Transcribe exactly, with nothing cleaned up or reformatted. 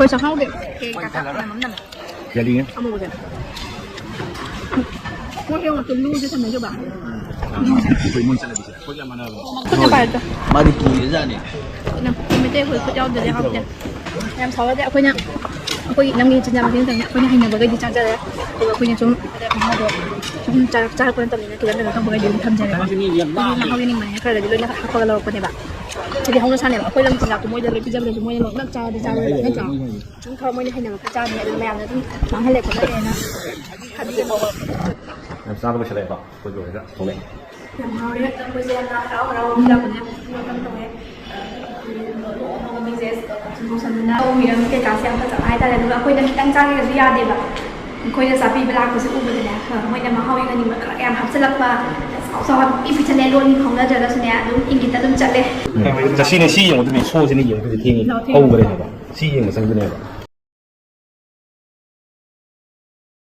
ꯑꯩꯈꯣꯏ ꯆꯥꯛꯍꯥꯎꯗꯤ ꯀꯦꯛ ꯇꯥꯇꯥ ꯃꯅꯝ ꯅꯝꯃꯦ꯫ ꯌꯥꯅꯤꯡꯉꯦ꯫ ꯑꯃꯨꯕꯁꯦ꯫ ꯃꯣꯏ ꯍꯦꯛ ꯉꯥꯛꯇ ꯂꯨꯁꯦ ꯊꯝꯅꯩꯁꯦ ꯕꯥ꯫ ꯑꯩꯈꯣꯏ ꯃꯣꯏ ꯆꯠꯂꯕꯤꯁꯦ ꯑꯩꯈꯣꯏꯒ ꯌꯥꯝ ꯃꯥꯟꯅꯕꯅꯦ꯫ ꯈꯨꯠꯅ ꯄꯥꯏꯔꯗ꯫ ꯃꯥꯗꯤ ꯀꯤꯔꯖꯥꯠꯅꯤ꯫ ꯅꯪ ꯃꯩꯇꯩ ꯑꯩꯈꯣꯏ ꯈꯨꯠ ꯌꯥꯎꯗ꯭ꯔꯗꯤ ꯍꯥꯎꯇꯦ꯫ ꯌꯥꯝ ꯁꯥꯎꯔꯗꯤ ꯑꯩꯈꯣꯏꯅ ꯑꯩꯈꯣꯏꯒꯤ ꯅꯪꯒꯤ ꯆꯤꯟꯖꯥꯛ ꯃꯇꯦꯡ ꯇꯧꯅꯤ꯫ ꯑꯩꯈꯣꯏꯅ ꯍꯩꯅꯕꯈꯩꯗꯤ ꯆꯥꯖꯔꯦ꯫ ꯑꯗꯨꯒ ꯑꯩꯈꯣꯏꯅ ꯁꯨꯝ ꯃꯍꯥꯎꯗꯣ ꯁꯨꯝ ꯆꯥꯔꯛ-, ꯆꯥꯔꯛꯄ ꯅꯠꯇꯕꯅꯤꯅ ꯈꯤꯇꯪ ꯀꯩꯅꯣ ꯇꯧꯕꯈꯩꯗꯤ ꯑꯗꯨꯝ ꯊꯝꯖꯔꯦꯕ꯫ ꯑꯩꯈꯣꯏꯒꯤ ꯃꯍꯥꯎ ꯌꯦꯡꯅꯤꯡꯕꯅꯤꯅ ꯈꯔꯗꯤ ꯂꯣꯏꯅ ꯍꯥꯞꯄꯒ ꯂꯧꯔꯛꯄꯅꯦꯕ꯫ ꯍꯥꯏꯗꯤ ꯍꯧꯅ ꯁꯥꯅꯦꯕ꯫ ꯑꯩꯈꯣꯏ ꯂꯝ ꯆꯤꯟꯖꯥꯛꯇꯣ ꯃꯣꯏꯗ ꯂꯣꯏ ꯄꯤꯖꯕꯗꯁꯨ ꯃꯣꯏꯅ ꯂꯣꯏꯅꯃꯛ ꯆꯥꯔꯗꯤ ꯆꯥꯔꯣꯏꯕ ꯅꯠꯇ꯭ꯔꯣ? ꯑꯗꯨꯝ ꯈꯔ ꯃꯣꯏꯅ ꯍꯩꯅꯕ ꯈꯔ ꯆꯥꯅꯤ ꯑꯗꯨꯅ ꯃꯌꯥꯝꯅ ꯑꯗꯨꯝ ꯃꯥꯡꯍꯜꯂꯦ ꯈꯣꯠꯍꯜꯂꯦꯅ ꯈꯟꯕꯤꯒꯅꯨ꯫ ꯌꯥꯝ ꯆꯥꯕ ꯂꯣꯏꯁꯤꯜꯂꯛꯑꯦꯕ ꯑꯩꯈꯣꯏꯒꯤ ꯑꯣꯏꯔꯒ ꯊꯣꯛꯂꯛꯑꯦ꯫ ꯌꯥꯝ ꯍꯔꯥꯎꯔꯦ꯫ ꯑꯩꯈꯣꯏꯁꯦ ꯌꯥꯝꯅ ꯍꯔꯥꯎ ꯍꯔꯥꯎ ꯂꯥꯛꯄꯅꯦ꯫ Welcome ꯇꯧꯋꯦ꯫ ꯑ, ꯑꯅꯧꯕ ꯃꯤꯁꯦ ꯁꯨꯝ ꯇꯧꯁꯟꯗꯅ ꯃꯤꯔꯝ ꯀꯩꯀꯥꯁꯦ ꯌꯥꯝ ꯐꯖꯕ ꯍꯥꯏꯇꯥꯔꯦ꯫ ꯑꯗꯨꯒ ꯑꯩꯈꯣꯏꯅ ꯈꯤꯇꯪ ꯆꯥꯒꯦꯁꯨ ꯌꯥꯗꯦꯕ꯫ ꯑꯩꯈꯣꯏꯅ ꯆꯥꯕꯤꯕ ꯂꯥꯛꯄꯁꯦ ꯎꯕꯗꯅꯦ, ꯑ, ꯃꯣꯏꯅ ꯃꯍꯥꯎ ꯌꯦꯡꯍꯟꯅꯤꯡꯕ ꯈꯔ ꯌꯥꯝ ꯍꯥꯞꯆꯤꯜꯂꯛꯄ, ꯆꯥꯎ ꯆꯥꯎ ꯄꯤ ꯄꯤꯁꯜꯂꯦ, ꯂꯣꯟ ꯈꯪꯅꯗ꯭ꯔꯒꯁꯨꯅꯦ ꯑꯗꯨꯝ ꯏꯪꯒꯤꯠꯇ ꯑꯗꯨꯝ ꯆꯠꯂꯦ꯫ ꯎꯝ꯫ ꯉꯁꯤꯅꯦ ꯁꯤ ꯌꯦꯡꯉꯨꯗꯣꯏꯅꯦ, ꯁꯣꯁꯤꯅ ꯌꯦꯡꯉꯨꯗꯣꯏꯁꯦ ꯊꯦꯡꯉꯦ꯫ ꯊꯦꯡꯉꯦ꯫ ꯍꯧꯈ꯭ꯔꯦ ꯍꯥꯏꯕ꯫ ꯁꯤ ꯌꯦꯡꯕ ꯆꯪꯗꯣꯏꯅꯦꯕ꯫